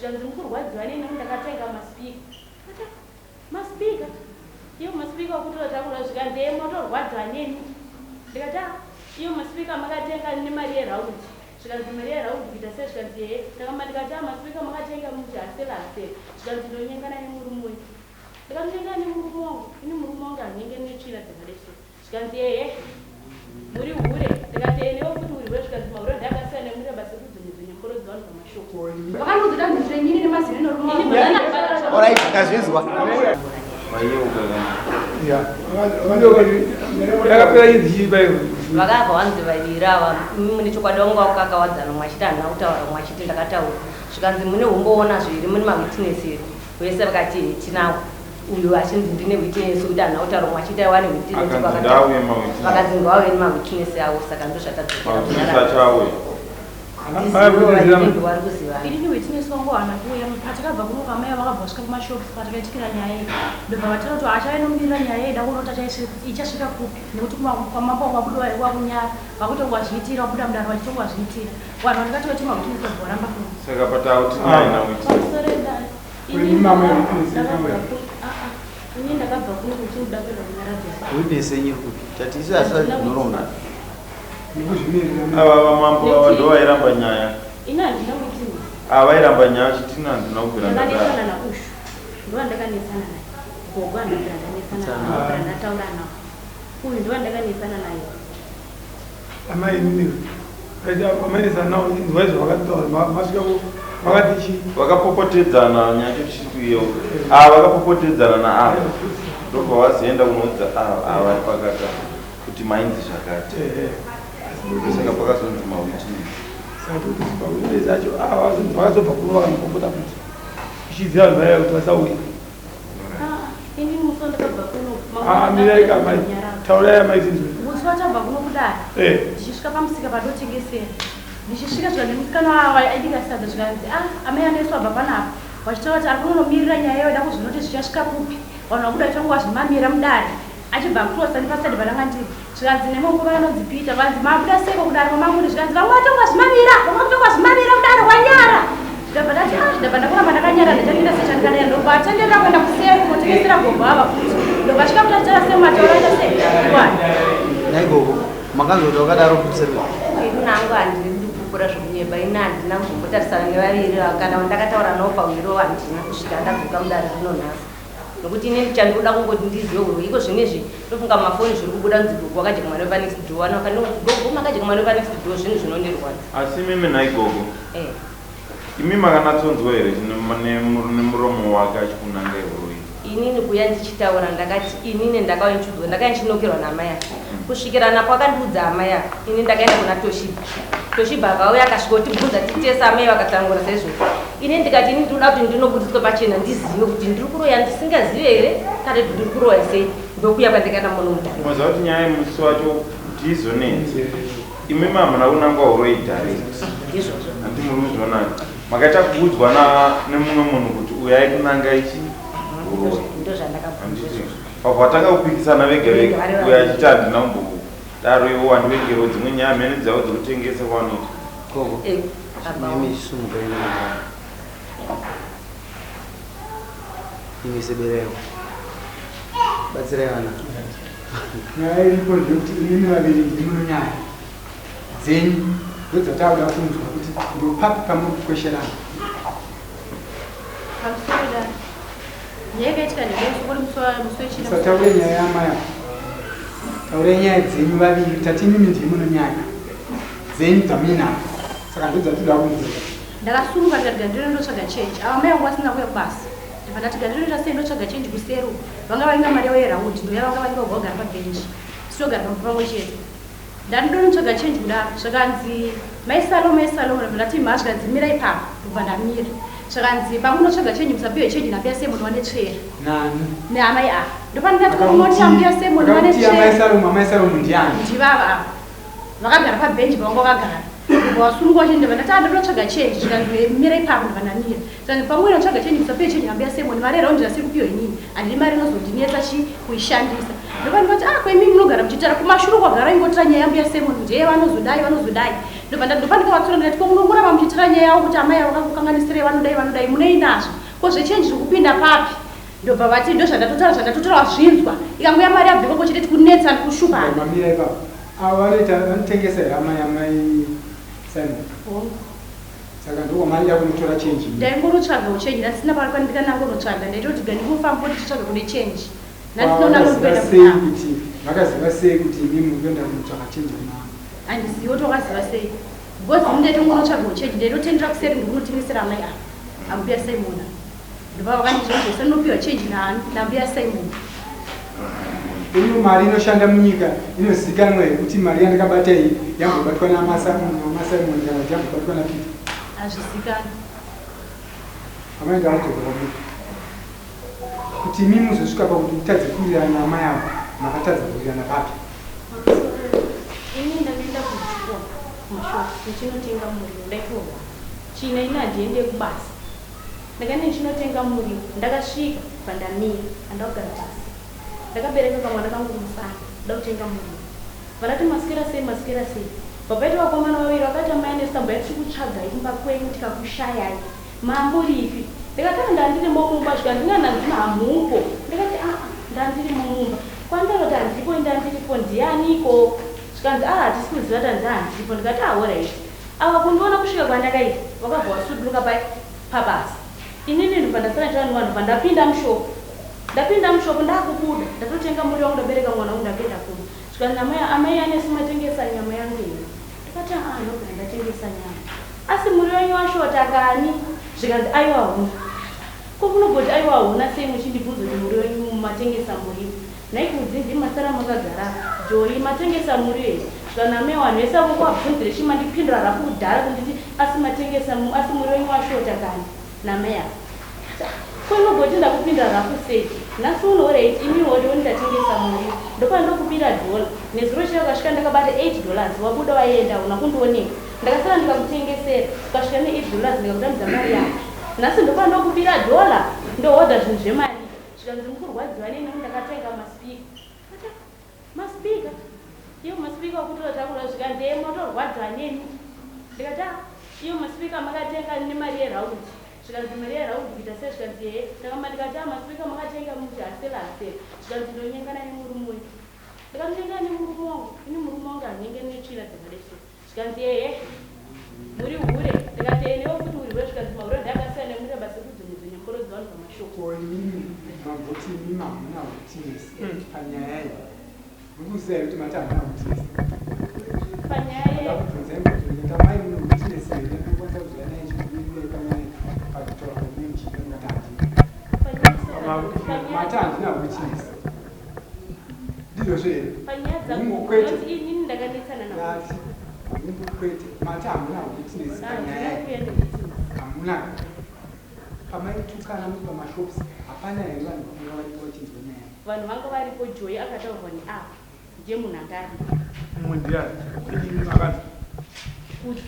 Zvikanzi mukurwadziwa nei nekuti ndakatenga maspeaker. Ndikati ah, maspeaker? Iwo maspeaker okutora takura zvikanzi ee motorwadziwa neni. Ndikati ah, iwo maspeaker makatenga nemari yeround. Zvikanzi mari yeround kuita sei zvikanzi ee. Ndakamba ndikati ah maspeaker makatenga muchi hasela hasela. Zvikanzi ndonyengana nemurume uyu. Ndikati nemurume wangu, ini murume wangu hanyengani netsvina dzakadai so. Zvikanzi ehe muri hure ndikati ehe newe futi uri hure zvikanzi mahure ndakasiyana nemuita basa rekudzonyedzonya mboro dzevanhu pamashoko. Vakandiudza dambudziko renyu ini nemazino nerume Ini wangu. baba nababa. Alright, ndazvinzwa. Vayeuka kana. Yakapera idzi baiwo. Vakabva vanzi vaviri ava imi mune chokwadi vanga vakakawadzana umwe achiti handina kutaura umwe achiti ndakataura zvikanzi mune humbowo nazvo here mune mawitness here vese vakati ehe tinawo uyu achinzi ndine witness kuti handina kutaura umwe achiti aiwa ane witness Akanzi vakataura ndauye mawitness. vakanzi ngavauye nemawitness avo saka ndozvatadzokera Mawitness kunyarara acho auya. handizivi vari kuzivana Inini witness wangu haana kuuya patakabva kuno kwamai vakabva vasvika kumashops patakaitikira nyaya iyi ndobva vataura kuti achainomira nyaya iyi dakuona kuti ichasvika kupi nekuti kwamambo wabuda wakunyara vakutonga zviitira wabuda mudaro vachitonga zviitira vanhu vandikati vati mawitness vabva varamba kuuya. Saka patauti nyaya ina witness. Pamusoro edare. Ini Kune mamwe witness ndakabva akauya. ku- ah, ah. Ini ndakabva kuno kuchinoda kuenda kunyaradzi yababa. Witness yenyu iri kupi? Tati isu asati nhoroondo. Nekuzvimirira. Ava vamambo ava ndovairamba nyaya. Ini handina witness. Ava vairamba nyaya vachiti ini handina kubvira ndadaro. Ndakanetsana naUshu. Ndovandakanetsana naye. Gogo handina kubvira ndanetsana naye. Handina kubvira ndataura nawo. Uyu ndovandakanetsana naye. Amai inini. Amai nawo inzwai zvavakataura masvika vakati chi Vakapopotedzana nyaya yacho tichiri kuyeuka. Ava vakapopotedzana naava. Ndobva vazoenda kunoudza ava ava vari pakati apa kuti mainzi zvakati. Ehe. Saka pakazonzi mawitness. Saka kuti mawitness acho ava vakazobva kuno vakanopopota futi. Ichiziva vanhu vaya kuti vasauya. Ah, ini musi wandakabva kuno Ah, mirai kamai. Taurai amai tinzwe. Musi watabva kuno kudare Eh. ndichisvika pamusika padotengesera ndichisvika zvikanzi musikana wavo aibika sadza zvikanzi ah amai anesu abva panapa vachitaura kuti ari kunonomirira nyaya yaida kuzvinoti zvichasvika kupi vanhu vakuda vachangova zvimamira mudare achibva acrossa nepaside pandanga ndiri zvikanzi nemwe anonzi Peter vanzi mabuda seko kudare kwamamuri zvikanzi vamwe vatongwa zvimamira vamwe vatongwa zvimamira kudare wanyara ndabva ndati ah ndabva ndakuramba ndakanyara ndichandiita sechandikadai ndobva atenderera kuenda kuseri kunotengesera gogo ava futi ndobva asvika kuti achitaura semataura aita sei wani Nhai gogo, makanzwa kuti wakadaro kuseri. Ini nangu handidi kupupura zvokunyeba ini handina kuzombotarisana nevaviri ava kana ndakataura navo pahwiro handina kusvika ndadzoka mudare rino nhasi nokuti ini chandinoda kungoti ndizive huro iko zvinezvi ndofunga mumafoni zviri kubuda kunzi gogo wakadya mwana wepanext door ano gogo makadya mwana wepanext door zvinhu zvinondirwadza Asi imimi nhai gogo. Eh. Imi makanatsonzwa here nemuromo wake achikunanga ihuroyi? Inini kuya ndichitaura ndakati inini ndakauya ndichiudzwa ndakauya ndichinokerwa naamai ava kusvikira napo akandiudza amai ava ini ndakaenda kuna Toshiba Toshiba akauya akasvika kutibvunza titese amai vakatangura saizvozvo ini ndikati ini ndinoda kuti ndinobudiswa pachena ndizive kuti ndiri kuroya ndisingazive here kana kuti ndiri kuroya sei ndokuya kwandakaenda muno mudare Moziva kuti nyaya yemusi wacho kuti izonetsa imi hamuna kunangwa huroyi direct. Ndizvozvo. Hanti muri kuzviona makaita kuudzwa nemumwe munhu kuti uyai kunanga ichi huroyi. Ndozvandakabvunzwa Handiti izvozvo. pabva vatanga kupikisana vega vega Vega vari uyo vaviri. achiti handina kumbodaro ivo wandivengerewo dzimwe nyaya mhene dzavo dzekutengesa kwavanoita. Gogo, Eh, baba mimi chisumuka ine mudare. Imi sebereko. Batsirai vana. Nyaya iripo ndeyekuti imimi vaviri ndimi munonyaya dzenyu ndodzatakuda kunzwa kuti ndopapi pamuri kukwesherana. Pamusoro dare. Nyaya yakaitika ndeyekuti musi wechina. Musataure nyaya yamai apa. Taurai nyaya dzenyu vaviri tati imimi ndimi munonyaya dzenyu dzamuinadzo saka ndodzatinoda kunzwa. Ndakasumuka ndikati gandiro ndotsvaga change. Ava mai vangu vasina kuuya kubasa. Ndabva ndati gandiro ndoita sei ndotsvaga change kuseri uko. Vanga vainga mari yavo yeround ndoya vanga vainga vobva vagara pabhenji. Sitogara pamba pamwe chete. Ndati ndonotsvaga change kudaro zvakanzi mai Salo mai Salo ndabva ndati mha zvikanzi mira ipapo ndobva ndamira. Zvakanzi pamunotsvaga change musapiwe change nambuya Simon vane tsvera. Nani? Neamai ava. Ndopandinati munoti ambuya Simon vane Vakakuti amai tsvera. Salomo, amai Salomo ndiani? Ndivava ava. Vakagara pabhenji pavanga vakagara. Ndobva vasumuka vachienda ndabva ndati ah ndonotsvaga change zvikanzi mira ipapo ndobva ndamira. Zvikanzi pamwe unotsvaga change musapiwe change nambuya Simon mari yeround ndasiri kupiwa inini. Handidi mari inozondinetsa chi kuishandisa. Ndopandikati ah ko imi munogara muchitara kumashure kwagara ingotira nyaya yambuya Simon kuti hee vanozodai vanozodai. Ndobva ndopandikavatsura ndikati ko munongoramba muchiitira nyaya yavo kuti amai avo vakakukanganisirai vanodai vanodai munei nazvo ko zvechenji zviri kupinda papi ndobva vati ndozvandatotaura zvandatotaura wazvinzwa ikangouya mari yabva ikoko chete tikunetsana tikushupana. Mamira ipapo avo vanoita vanotengesa here amai amai Simon? Hongu. Saka ndokwamai yakunotora chenji. Ndaingonotsvagawo chenji ndasina pandikanangonotsvaga ndaitoti gandingofamba ndichitsvaga kune chenji. Vakaziva sei kuti vakaziva sei kuti imi muri kuenda kunotsvaka chenji kuna Handizivi kuti wakaziva sei because ini ndaitongonotsvagawo chenji ndaitotendera kuseri ndikunotengesera amai ava ambuya Simona ndobva vakandizva zvose ndinopiwa chenji nambuya Simon. Ino mari inoshanda munyika inozivikanwa here kuti mari yandakabata iyi yambobatwa namaSimon kana kuti yambobatwa naPeter? Hazvizikanwi. Amai ndakudzoka kwamuri. Kuti imi muzosvika pakuti mutadze kuwirirana naamai avo makatadza kuwirirana papi? Pamusoro ini ndakaenda kuchikoro kumashops ndichinotenga muriwo ndaitorwa china ini handiende kubasa ndakaenda ndichinotenga muriwo ndakasvika pandamira handakugara pasi ndakabereka kamwana kangu kumusana kuda kutenga muriwo vandati maswera sei maswera sei papaita vakomana vaviri vakati amai anestambo yatiri kutsvagai kumba kwenyu tikakushayai Mamuripi? Ndikati ah ndandirimo mumba zvikanzi inga ndanzi hamupo. Ndikati ah ndandirimo mumba. Kwandaroti handipo ini ndandiripo ndianiko? Zvikanzi ah hatisi kuziva tanzi handipo. Ndikati ah horaiti. Ava kundiona kusvika kwandakaita vakabva vasuduruka pai pabasa. Inini ndobva ndasara ndichivanhu ndobva ndapinda mushop. Ndapinda mushop ndakubuda ndatotenga muriwo wangu ndabereka mwana wangu ndakuenda kumba. Zvikanzi namai amai Anesu matengesa nyama yangu here? Ndikati ah ndobva ndatengesa nyama. Asi muriwo wenyu washota kani? Zvikanzi aiwa huna. Ko munogoti aiwa huna sei muchindibvunza kuti muriwo wenyu matengesa muriwo? Nhai Kudzi ndimi masara makagara apa. Joyi matengesa muriwo here? Zvikanzi namai vanhu vese avo kuvabvunzire chii mandipindura rafu kudhara kunditi asi matengesa asi muriwo wenyu washota kani? Namai ava. Ko inogoti ndakupindura rafu sei? Nhasi uno horaiti imi horiwo ndatengesa muriwo. Ndopandokubira dollar. Nezuro chaiyo ukasvika ndakabata $8 wabuda waenda hauna kundioneka. Ndakasara ndikakutengesera ukasvika ne $8 ndikakutambidza mari yako. Nhasi ndopandokubira dollar ndohodha zvinhu zvemari. Zvikanzi mukurwadziwa nei nekuti ndakatenga maspeaker. Ndikati maspeaker? Iwo maspeaker okutora takura zvikanzi ee motorwadziwa nemi. Ndikati ah iwo maspeaker makatenga nemari yeround. Zvikanzi mari yeround kuita sei zvikanzi ehe. Ndakamba ndikati ah maspeaker makatenga muti hasela hasela. Zvikanzi ndonyengana nemurume wenyu. Ndikati nyengana nemurume wangu? Ini murume wangu hanyengani netsvina dzakadai so. Zvikanzi ehe muri hure. Ndikati ehe newe futi uri hure. Zvikanzi mahure ndakasiyana nemuita basa rekudzonyedzonya mboro dzevanhu pamashoko. Ko imimi mamboti imimi hamuna witness panyaya iyi. Muri kuziva here kuti mati hamuna witness? Panyaya ye Ndakubvunzai mubvunzo ndikati amai mune witness here munokwanisa kuzouya naye chikumirira panyaya iyi pakutaura kwamune muchiita mukati handina. Panyaya Mati handina witness. Ndizvozvo here? Panyaya dzangu Hungu kwete. ndinoti inini ndakanetsana na Ndati hungu kwete. Mati hamuna witness panyaya Handina iyi. kuuya newitness. Hamuna. Pamaitukana muri pamashops hapana here vanhu vakanga varipo vachinzwa nyaya? Vanhu vanga varipo Joy akataurwa neava ndiye munhu anga aripo. Mumwe ndiani? Inini makanzi. Kuti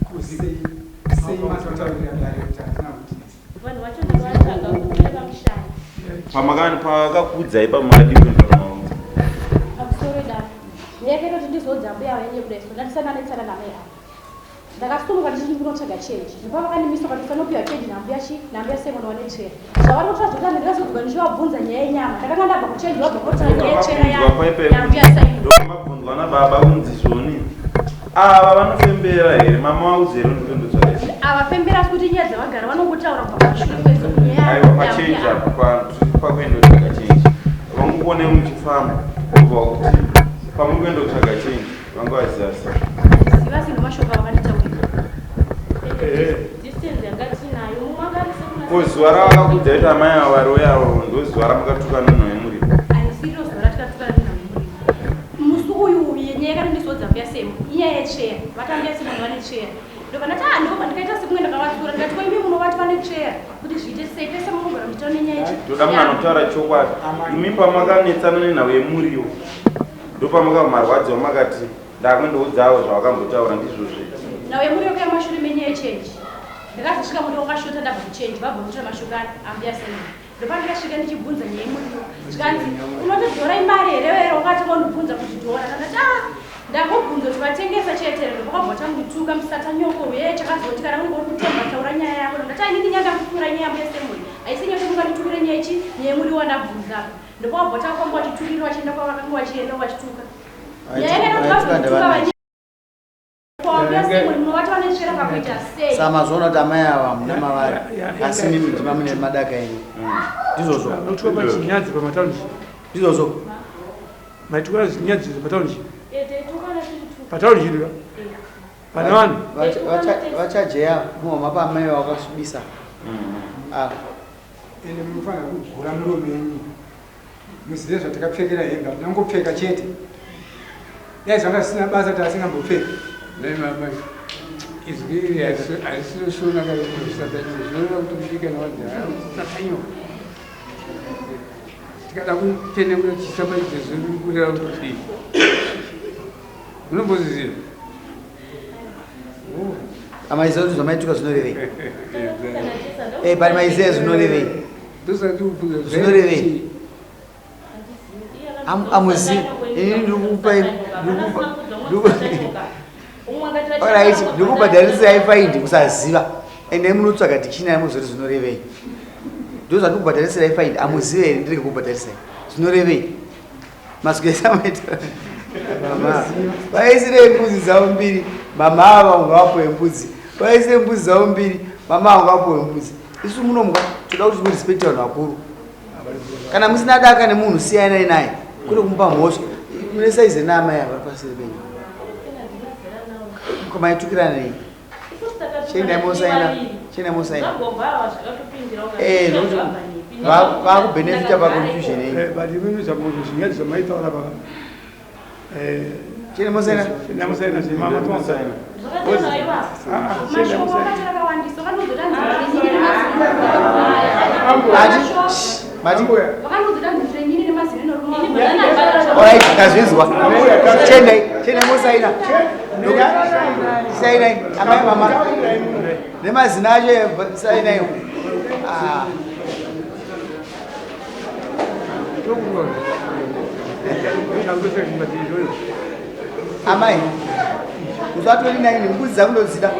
Kuzi sei sei matotaurira dare kuti handina witness? Vanhu vacho ndinovatsvaga kuti vamushaya. Pamakani pakakuudzai pamakadii kuenda kumaunza? Pamusoro dare. Nyaya yakaita kuti ndizoudza mbuya vaende kudai so ndandisana netsana namai ava. Ndakasumuka ndichiti ndinotsvaga change. Ndipo vakandimisa vakati usanopiwa change nambuya chi nambuya Simon wane tsvera. Zvavari kutaura zvekuti ndakazodzoka ndichivabvunza nyaya yenyama. Ndakanga ndabva kuchange vabva kotaura nyaya yetsvera yambuya Simon. Ndomabvunzwa nababa kunzi zvoni ava vanofembera here mama vaudze here ndikuendotsvaga chii? Avafembera asi kuti nyaya dzavagara vanongotaura kubva kumashure kwezo nyaya Aiwa pachange yambuya. apo pakuendotsvaga change. Vangukuonei muchifamba vobva kuti pamuri kuendotsvaga change vanga vaziva sei? Ziva sino mashoko avakanditaurira. Distance yanga tinayo mumwe anga ari sekuna Ko zuva ravakakuudzai kuti amai ava variuya avo ndo zuva ramukatukana naye muripo. Haisiro zuva ratikatukana naye muripo. Musi uyu uyu nyaya yakandisodza mbuya Semo inyaya yetsvera. Vati ambuya Semo vane tsvera. Ndobva ndati ah ndobva ndikaita sekunge ndakavatura ndikati ko imi munovati vane tsvera kuti zviite sei pese munogara muchitaura nenyaya yechi. Toda munhu anotaura chokwadi. Imi pamakanetsana nenhau yemuriwo ndopamakamarwadziwa makati ndakundoudzawo zvavakambotaura ndizvozvo. Nhau yemuriwo kuya mashure menyaya yechenji. Ndakazosvika muriwo wakashota ndabva kuchenji vabva kutora mashoko ambuya Semo. Ndopandakasvika ndichibvunza nyaya yemuriwo. Zvikanzi unotodhora imari here wero wakati wondibvunza kuti dhora. Ndakati ah Ndangobvunza kuti vatengesa chete here ndopakabva tangituka musatanyoko uye chakazoti kana unenge uri kutemba taura nyaya yako ndati ainini nyaya ndakupfuura nyaya mbuya Semoni haisi nyaya yekuti unganditukire nyaya ichi nyaya yemuriwo wandabvunza apa ndopakabva takufamba vachitukirira vachienda kwavakanga vachienda vachituka nyaya yakaita kuti vazotuka vanyaya kwambuya Semoni munovati vanesvera pakuita sei. Sa mazoona kuti amai ava hamuna mavari asi mimi ndima mune madaka enyu ndizvozvo. Unotuka pachinyadzi pamataundi. Ndizvozvo. Maitukana zvinyadzi pataundi. Pataundi chidwa. Pane vanhu. Vachajeya muhoma pamai vakasvibisa. Ah. Ende munofanira kugura miromo yenyu muzive zvatakapfekera hembe hatinangopfeka chete dai zvanga zvisina basa taasingambopfeka. Izwi iri harisiro shona kana kuti zvisatanyoko zvinoreva kuti kudikana wanzi satanyoko tikada kupenengura chisamba ichi zviri kureva kuti unombozviziva. Amaiziva kuti zvamaituka zvinorevei? Eh, pari maiziva zvinorevei? Zvinorevei? Amuzivi. Ini ndiri kukupai Alright, ndiri kubhadharisai faindi kusaziva. Ende munotsvaga dictionary muzoti zvinorevei. Ndozvandiri kubhadharisirai faindi. Amuzive here ndiri kubhadharisai. Zvinorevei? Mazwi ese amaita. Mama. Vaisirei mbudzi dzavo mbiri. Mama ava ungawapuwe mbudzi. Vaisire mbudzi dzavo mbiri. Mama ava ungawapuwe mbudzi. Isu munomuka toda kuti murespect vanhu vakuru. Kana musina daka nemunhu siyanai naye. Kwete kumupa mhosva. Mune saizi naamai ava vari paseri penyu. Maitukirana nei? Chiendai mosaina. Chiendai mosaina. Eh, nokuti vakubenefita paconfusion yenyu. Eh, but imimi zvinyadzi zvamaitaura paka. Eh, Chiendai mosaina. Chiendai mosaina zvemama tosaina. Mashoko akati akawandisa Mati? Vakanozoti nyini nemazino nerume. Alright, ndazvinzwa. Chiendai, chiendai mosaina. Sainai, amai mama. Nemazina acho sainai. Ah. Amai, musi wa 29 mbudzi dzangu ndodzida.